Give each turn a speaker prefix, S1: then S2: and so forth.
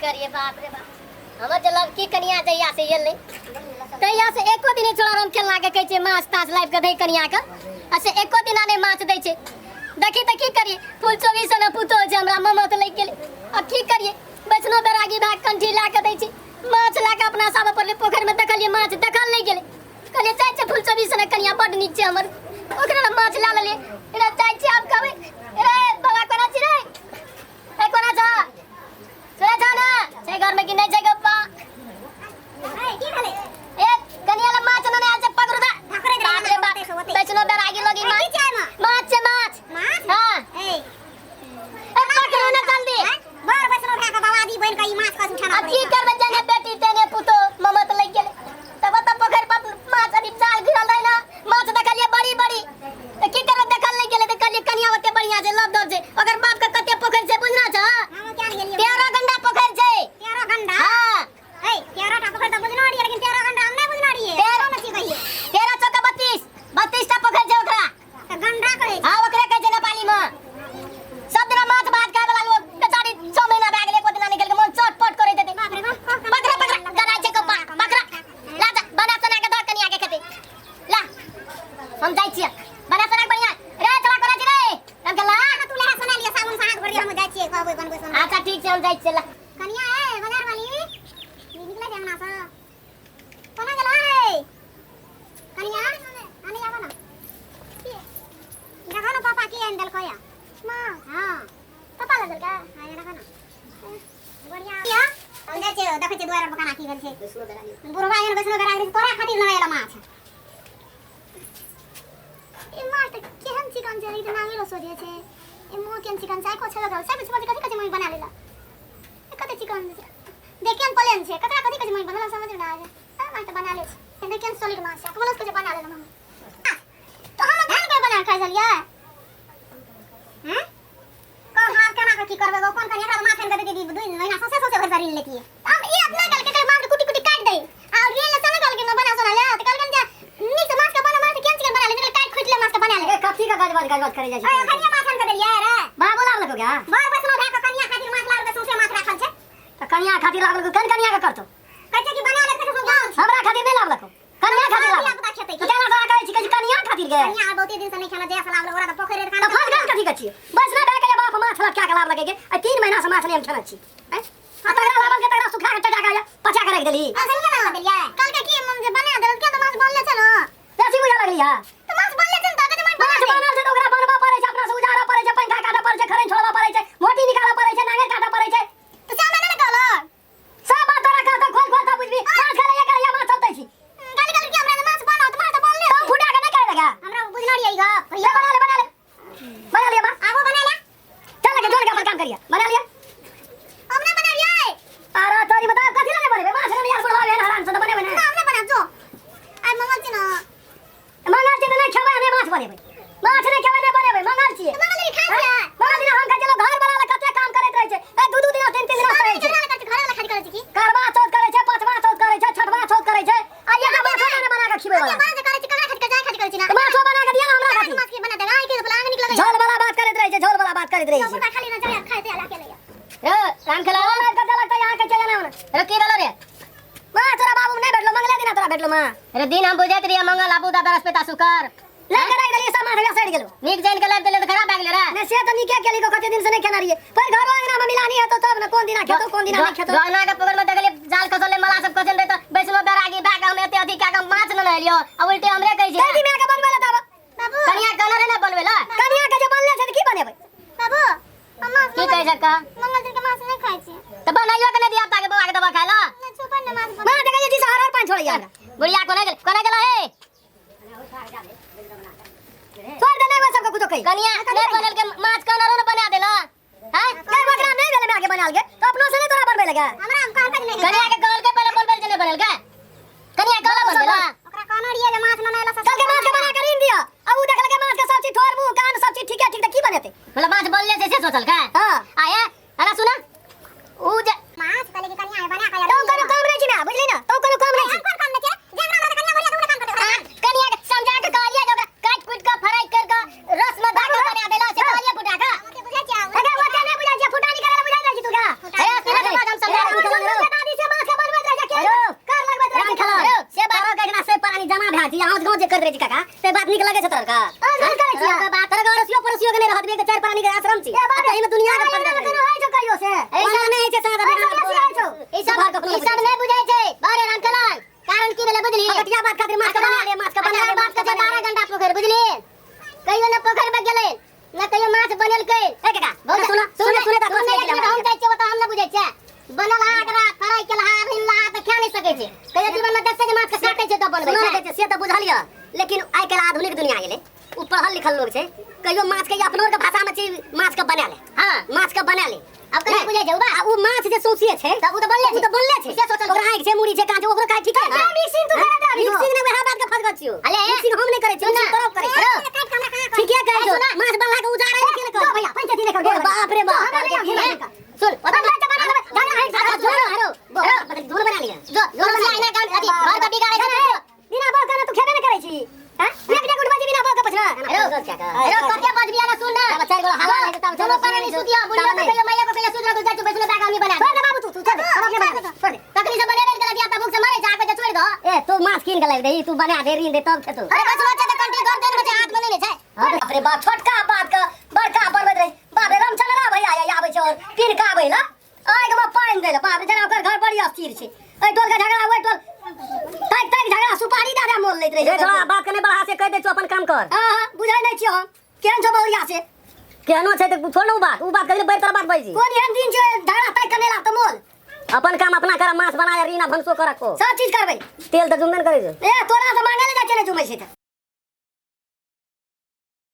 S1: करिए बाप रे बाप, हमर जे लड़की कनिया जहिया से एलै तहिया से एको दिन छोड़ा हम खेलना के कहै छै माछ ताछ लाबि के दै कनिया के, आ से एको दिना नहि माछ दै छै। देखी तऽ की करिए, फूल चोरी से ने पुतोह छै हमरा, ममत लागि गेलै। अब की करिए, वैष्णो बैरागी भाग कंठी ला के दै छै माछ, ला के अपना साबऽ पड़लै। पोखरिमे देखलियै माछ, देखल नहि गेलै। कहलियै जाइ छै फूल चोरी से ने कनिया बड्ड नीक छै हमर, ओकरा लए माछ ला लेलियै। एकरा जाइ छियै आब कहबै, रे बाबा कोना छी रे, ए कोना छ, सुनै छ ने, छै घरमे कि नहि छै गप्पा?
S2: की भेलै?
S1: ए कनिया लए माछ ने आयल छै, पकड़ू दा।
S2: पकड़ै दे।
S1: बाप रे बाप, वैष्णो बैरागी लगी
S2: की
S1: माछ
S2: छै एहिमे?
S1: माछ छै माछ।
S2: माछ?
S1: हाँ।
S2: ए
S1: ए पकड़ू ने जल्दी।
S2: बड़ वैष्णव भए कऽ बाबाजी बनि कऽ ई माछ कस उठाना
S1: अब की करबै, जने बेटी तेने पुतो, ममत लागि गेलै। तब ओतऽ पोखरि पर माछ अभी जाल गिरल रहै ने, माछ देखलियै बड़ी बड़ी, तऽ की करबै, देखल नहि गेलै। तऽ कहलियै कनिया ओते बढ़िया छै, लव दव छै, ओकर बाप के कते पोखरि छै बुझना छ?
S2: हम क्या नहि गेलियै।
S1: 13 गंडा पोखरि छै।
S2: 13 गंडा?
S1: हाँ।
S2: ए 13 टा पोखरि तऽ बुझना रहियै, लेकिन 13 गंडा हम नहि बुझना रहियै।
S1: 13
S2: ने छी कहियै।
S1: 13 चौका 32, 32 टा पोखरि छै ओकरा।
S2: तऽ गंडा कहै छै?
S1: हाँ, ओकरे कहै छै नेपाली में। सब दिना माछ भात खाय वाला लोग बेचारी 6 महीना भए गेलै एको दिना निकल के मन चटपट करैत हेतै।
S2: बाप रे बाप।
S1: पकड़ा पकड़ा, गराइ छै कप्पा, पकड़ा ला जा, बना सोना के दऽ कनिया के खेतै। ला हम जाइ छियै बना सोना के। बढ़िया रे चला करै छी रे हम गेला।
S2: तू लेहा सोना लिअ, साबुन से हाथ भरि हम जाइ छियै, कहबै बनबै सोना।
S1: अच्छा ठीक छै, हम जाइ छियै, ला।
S2: कनिया ए बाजार वाली निकलै छै अंगना से, कोना गेल है कनिया? आने आबो ना, देखो ना पापा की आनि देलको या माँ। हाँ,
S1: पापा लग देलका?
S2: हाँ, ये देखो ना बढ़िया। हम जाइ छियै, देखै छियै दुआरि पर केना की भेल छै। बुढ़वा एहन वैष्णव बेरा तोरा खातिर न आयल माछ।
S3: ई माछ तऽ केहन चिकन छै, ई तऽ नांगेरो सोझे छै। ई मुँह केहन चिकन छै, आँखो छेबे करल सब कथी कथी मम्मी बना लेलक। ई कते चिकन छै देख, केहन प्लेन छै। ककरा कथी कथी मम्मी बनल समझ में ना आवे। हां, माछ तऽ बना ले छै, देख केहन सॉलिड माछ छै। बोलस के बना लेलक मम्मी तो हम धान पे बना खाइ छलियै।
S2: हम्म, कौन हाल केना के की करबै गो? कोन कनिया एकरा माछ आनि कऽ देती, 2 महीना सौंसे सौंसे भरि ऋण लेतियै।
S3: हम ई अपना कहलकै के माछ के कुटी कुटी काटि दे आ रियल से ने कहलकै न बना सोना ले, त कहलकै जे नीक से माछ के बना, माछ केहन चिकन बना ले, काटि खोटि ले माछ के बना ले।
S1: ए कथी का गजबज गजबज करे जाइ
S2: अरे
S1: छी?
S2: कनिया माछ आनि कऽ देलियै रे।
S1: बाबू लागल क्या?
S2: बड़ वैष्णव भए कऽ कनिया खातिर माछ लाबि कऽ सौंसे माछ राखल छै।
S1: तऽ कनिया खातिर लागल, कन कनिया के करतो?
S2: कहै छै कि बना ले तऽ गाँव छै।
S1: हमरा खातिर नहि लाबलको, कनिया खातिर
S2: धिया
S1: लाबल।
S2: पुता खेतै।
S1: तऽ केना तोरा कहै छी, कहै छी कनिया खातिर गे।
S2: कनिया बहुते दिन से नहि खेला, जहिया से लाबल ओकरा तऽ पोखरि रे।
S1: तऽ फल गल कथी के छियै? वैष्णव भए के बाप माछ लटका के लाबलकै गे। आ 3 महीना से माछ नहि हम खेने छी। आँय? आ तकरा लाबल के तकरा सुखा के टटा के पचा के राखि देली।
S2: कनिया बना देलियै।
S3: कहलकै कि मम्मी जे बना देलक के तऽ माछ बनले छै ने।
S1: बेसी बुझऽ लगली है।
S3: तऽ माछ बनले छै ने, तऽ कहै छै
S1: माछ बनल छै तऽ ओकरा बनबऽ पड़ै छै, अपना से उजारऽ पड़ै छै, पंखा काटऽ पड़ै छै, खरैन छोड़बऽ पड़ै छै, मोटी निकालऽ पड़ै छै, नांगरि काटऽ पड़ै छै।
S3: तऽ से हमरा नहि ने कहलक।
S1: सब बात तोरा कहतौ, खोल खोल तऽ बुझबी। माछ खेलै एक माछ चलतै छी।
S3: गाली कहलक कि हमरा माछ बनाओ, तऽ माछ तऽ बनले।
S1: तब फुटा के नहि करे लगा।
S2: हमरा बुझना रहियै ई गप।
S1: ले बना ले, बना ले, बना लिया माछ।
S2: आबो बना ले।
S1: चल लगे जोड़ के अपन काम करिया, बना लिया।
S3: हम नहि बनाबियै।
S1: अरे तोरी बताओ कथी लगे बनेबे माछ? ने यार बुढ़वा भेल हराम से तऽ बनेबे ने।
S3: ना, हम नहि बनाब, जो आइ मंगल छै ने।
S1: मंगल छै तऽ नहि खेबै, नहि माछ बनेबै। माछ नहि खेबै, नहि बनेबै, मंगल छियै।
S3: तऽ मंगल दिन खाइ छियै?
S1: मंगल दिन हम खाइ छियै। घर वाला लए कते काम करैत रहै छै, ए 2 2 दिना 3 3 दिना सहै छै।
S3: घर वाला खाली करै छै की?
S1: करवा चौथ करै छै, पाँचवा चौथ करै छै, छठवा चौथ करै छै, आ एकटा माछो नहि बना के खिबै वाला।
S3: बाज करै छै, ककरा खाली करै छै? खाली करै छै ना।
S1: तऽ माछो बना के दिअ ने हमरा खातिर।
S3: माछ के बना देगा के प्लान निकल गई।
S1: झोल वाला बात करैत रहै छै, झोल वाला बात करैत रहै छै।
S3: बुढ़ा खाली ना जाय खाइ ते ला के लैया।
S1: रे राम खेला लाइट कर देलक तऽ यहाँ के चल जाना।
S4: रे की भेलो रे?
S1: माँ तोरा बाबू नहि भेटलो, मंगले दिना तोरा भेटलो माँ।
S4: रे दिन हम बुझैत रहियै मंगल आबू दा बरसपेता सुकर
S1: ले के राखि देलियै, सब माछ सड़ि गेलो।
S4: नीक जानि के लाबि देले तऽ खराब भए गेलै रे।
S1: ने से तऽ नीके केली, कते दिन से नहि खेना रहियै। फेर घरो अंगना में मिलानी हेतौ तब ने, कोन दिना खेतौ कोन दिना नहि खेतौ।
S4: गहना के पोखरि में देखलियै जाल खसल मला सब खसल रहे, तऽ बैसलो बैरागी भए के हम एते अथी कए के माछ ने नहेलियो आ उल्टे हमरे कहै छै।
S1: कैदी माय के बनबै लए तब।
S3: बाबू
S4: कनिया कहने रहे ने बनबै लए।
S1: कनिया के जे बनले छै तऽ की बनेबै?
S3: बाबू, हम माछ
S4: की कहै छै कह?
S3: मंगल दिन के माछ नहि खाइ छियै।
S4: तऽ बनाइयो के नहि दिया ताके बौआ के दवा खाय लए।
S3: नहि, चुप ने माछ।
S1: माँ देखै छी हर हर पानि छोड़ैया हमरा।
S4: बुढ़िया कोना गेल, कोना गेल हे?
S1: छोड़ दे, नहि सबके कुछो कही।
S4: कनिया नहि बनल के माछ कहने रहो ने बना देला। हैं?
S1: गै बकरा नहि भेलै माय के बनाल गे, तऽ अपनो से नहि तोरा बनबै लगे?
S2: हमरा हम कहलकै नहि।
S4: कनिया के कहलकै पहिले बनबै जे नहि बनल के, कनिया कहला बनबै ला।
S2: ओकरा कहने रहियै जे माछ ननायला से।
S1: कहलकै माछ के बना के ऋण दिअ, आ उ देखलकै माछ के सब चीज ठोर मुंह कान सब चीज ठीके ठीक, तऽ की बनेतै?
S4: मतलब माछ बनले छै से सोचलकै।
S1: हाँ।
S4: आ हे अरे सुन उ जे
S2: माछ कहले कि कनिया बना के।
S1: तो कोनो काम नहि छै ना, बुझली ना, तो कोनो काम नहि छै।
S2: कोन काम नहि छै? जेंगरा में कनिया बढ़िया दूर काम करते।
S4: आ, कनिया के समझा के कहलियै जे ओकरा काटि कुटि के फ्राई कर के रस में दऽ के बना देला से कहलियै फुटा के।
S2: ओते बुझै छियै।
S1: अगे ओते नहि बुझै छियै, फुटानी करे ला बुझै जाइ छी तू गा।
S4: अरे सुन के बाद हम समझा। एहि में दुनिया के
S3: एना केना होइ छौ कहियो से
S4: ऐसा नहि होइ छै सादा
S3: ऐसा बेसी होइ छौ।
S1: ई सब ई सब नहि बुझै छै बारे राम खेलन कारण की भेलै बुझली
S4: फकटिया बात खातिर माछ के बना ले माछ के बना ले
S1: बात के 12 घंटा पोखरि बुझली कहियो न पोखरि में गेलै न कहियो माछ बनेलकै
S4: ए काका
S1: बहुत
S4: सुन सुन सुन तऽ
S1: सुन एक मिनट हम जाइ छियै ओतऽ हम न बुझै छियै बनल हा एकरा फ्राई केलहा रिनला तऽ खा नहि सकै छै कहियो जीवन में देखतै जे माछ के काटै छै तऽ बनबै
S4: सुना
S1: छै
S4: छै से तऽ बुझल यऽ लेकिन आइ काल्हि आधुनिक दुनिया गेलै ओ पढ़ल लिखल लोग छै कहियो माछ के अपनो के भाषा में छै माछ के बना ले
S1: हां
S4: माछ के बना ले
S1: अब कहीं बुझै छै उ बा
S4: आ उ माछ जे सौंसे छै
S1: तऽ उ तऽ बनले
S4: उ तऽ बनले छै
S1: से सोचल
S4: ओकरा आँखि छै मुड़ी छै कान छै ओकरो काज ठीक है
S3: मिक्सिंग तू करा दे
S4: मिक्सिंग नहि वएह बात के फसगल छियो
S1: अले,
S4: मिक्सिंग हम नहि करै छियो
S1: सुन ना।
S4: मिक्सिंग तोरा करै छियो
S1: हेलो।
S3: काट के हमरा कहाँ
S4: ठीके कहै छौ
S1: सुन ना।
S4: माछ बनला के उजाड़े के
S3: जो भैया पंचायती नहीं कर
S4: बाप रे बाप
S3: हमरा नहीं आबी
S1: सुन ओतऽ
S3: बना बना
S1: अच्छा, सुन हेलो
S4: बहुत झोल बना लिया
S1: जो जो आइना काम अथी घर के बिगाड़ै छै
S3: बिना बोल के तू खेबे नहीं करै छी हां एक डेग उठबै छी बिना बोल के पछना
S1: हेलो हेलो कते बजबिया ना सुन ना
S4: तब चारि गोला हवा ले तब
S1: दोनों पर नहीं सुतिया बुढ़िया के कहियो मैया को कहियो सुत रह जा तू बैसले बैग हमनी बना
S3: छोड़ दे बाबू तू तू छोड़ दे हम अपने बना छोड़ दे
S1: तखनी से बनेबे गलत या तब भूख से मरे जा के छोड़ दो
S4: ए तू माछ कीन के लाबि दही तू बना दे रीन दे तब खेतौ
S1: अरे बस बच्चा त कंटी घर देन बच्चा हाथ में नहीं छै
S4: बाप रे बाप छोटका बात के बड़का बनबैत रही बाप रे रामचंद्रा भैया आइ आबै छै और पीन के आबै ला आगि में पानि दै ला बाप रे जेना ओकर घर बड़ी अस्थिर छै एहि टोल के झगड़ा ओहि टोल ताकि ताकि झगड़ा सुपारी दादा मोल लैत रहै छै
S5: बात के नहीं बढ़ा से कह दे छो अपन काम कर
S4: हां हां बुझै नहि छियै हम केहन छौ बहुरिया से
S5: केहनो छै तऽ छोड़ ना उ बात उ बात कहि बैठ तोरा बात बैजी
S4: कोन एहन दिन छै झगड़ा ताकि के नहि लाब तऽ मोल
S5: अपन काम अपना कर माछ बना रीना भनसो कर रखो
S4: सब चीज करबै
S5: तेल तऽ जुमबे ने करै छै
S4: ए तोरा से मांगे ले जाइ छै ने जुमै छै तऽ